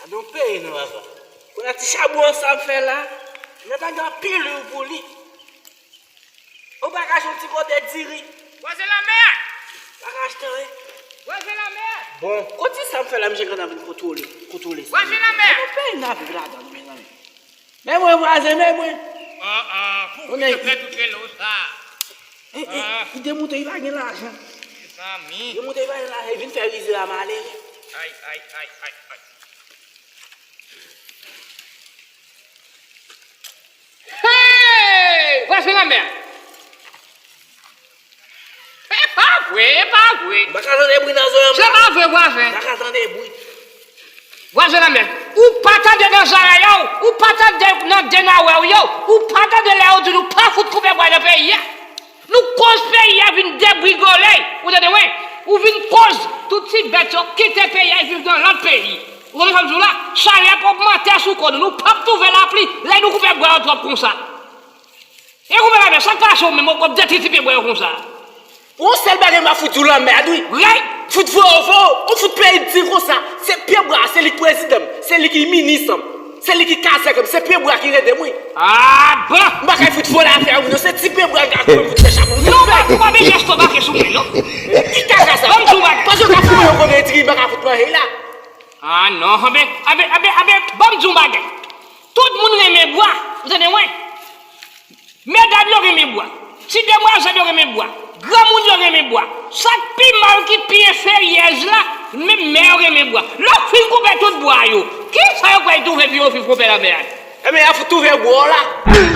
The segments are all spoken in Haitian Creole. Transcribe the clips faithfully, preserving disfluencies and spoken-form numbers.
Gade yon peyi non papa. Kounye a ti chabon an sa m fè la, m gentan gen anpil lwi pou li. Ou pa ka achte yon ti kote diri. Vwazen lanmè! Pa ka achte anyen. Vwazen lanmè! Bon, kote sa m fè la, misye gentan vin kontwole, kontwole sa. Vwazen lanmè! Gade yon peyi n ap viv ladan nou, mezanmi. Men mwen vwazen, men mwen. Ah, ah, pou ki yo fè tout rele w sa? Eh, eh, ah. Li demoute, li pa gen lajan. Mezanmi. Demoute, li pa gen lajan, li vin fè rize a malere. Ay, ay, ay, ay, ay. Hey! Vwazen lanmè! E pa vre, e pa vre. M pa ka tande bri nan zòrèy m. Se pa vre, vwazen. M pa ka tande bri. Vwazen lanmè, ou pa tande nan zòrèy ou, ou pa tande nan de nawè w yo, ou pa tande lè yo di nou pa fout koupe bwa nan peyi a. Nou koz peyi a vin degrengole, ou tande mwen? Ou vin koz tout ti bèt yo kite peyi a, viv nan lòt peyi. Ou konprann sa m di w la? Chalè ap ogmante sou kò nou, nou p ap twouve lapli lè nou koupe bwa yo twòp konsa. E koupe lanmè, sa k pase w menm, w ap detwi ti pye bwa yo konsa? Yon sèl bagay m ap fout di w lanmè a tou wi. Rèy! Fout voye w, voye w, ou fout peyi di konsa. Se pye bwa a, se li k prezidan m, se li ki minis an m, se li ki kazèk an m, se pye bwa ki rede m wi. Ah bon! M pa ka fout vòlè afè a wi non, se ti pye bwa m ka fout fè chapo. Non, ou pa, ou pa bezwen estomake sou mwen non. Ki kaka sa? Ban m di w bagay. Paske w ka fout mwen yon kote diri, m pa ka fout manje la. Ah non, anben, anben, anben, anben, ban m di w bagay. Tout moun renmen bwa, ou tande mwen? Medam yo renmen bwa, ti demwazèl yo renmen bwa, granmoun yo renmen bwa. Sa k pi mal, ki pi enferyèz la, menm mè yo renmen bwa. Lè w fin koupe tout bwa yo, kisa yo pral twouve pi yo viv konpè lanmè a? Enben, y a fout twouve bwa w la.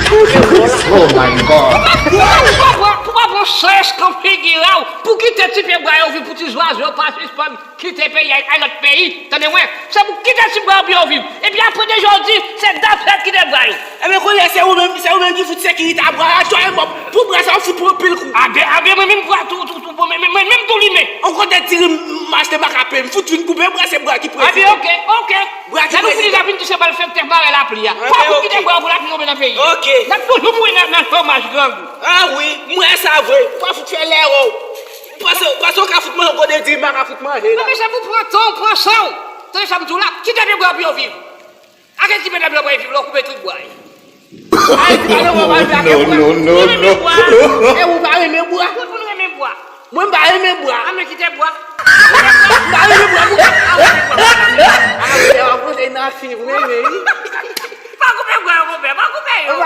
Oh my God. Pou pa pran, pou pa pran san eskanp figi a w, pou kite ti pye bwa yo viv, pou ti zwazo yo pa sispann kite peyi a, al lòt peyi, tande mwen, se pou kite ti bwa yo pou yo viv. Epi apre de jodi, se dafè kite bwa yo. Enben kounye a se ou menm, se ou menm ki fout sekirite a bwa a, twa e mò, pou bwa sa ou fout pran pil kou. Abe, abe, mwen menm bwa tou, tou, tou, mwen, mwen, mwen menm tou limen. On kote diri m achte m pa ka peye, m fout vin koupe bwa, se bwa ki prezidan. Abe, oke, oke. Bwa ki prezidan. Lè nou fini la vin touche bal fèk tèk bare lapli a. Abe, oke. Pa pou kite bwa yo pou lapli tonbe nan peyi. Oke. N ap toujou mouri nan, nan chomaj grangou. Ah wi, m wè sa vre. Ou pa fout fè lè w. Paske, paske w ka fout manje yon kote diri, m pa ka fout manje la. Non, men se pou pran tan w, pran san w. Tande sa m di w la, kite pye bwa yo pou yo viv. Ake ti medam yo pral viv lè w koupe tout bwa yo. Ay, ti pa nan bwa, pa nan bwa. Non, non, non, non. E ou pa renmen bwa? Tout moun renmen bwa. Mwen m pa renmen bwa. A men kite bwa. M pa renmen bwa, mwen. A, ou renmen bwa, mwen. A, ou renmen bwa. Ou renmen bwa. Pa koupe bwa yo, konpè, pa koupe yo.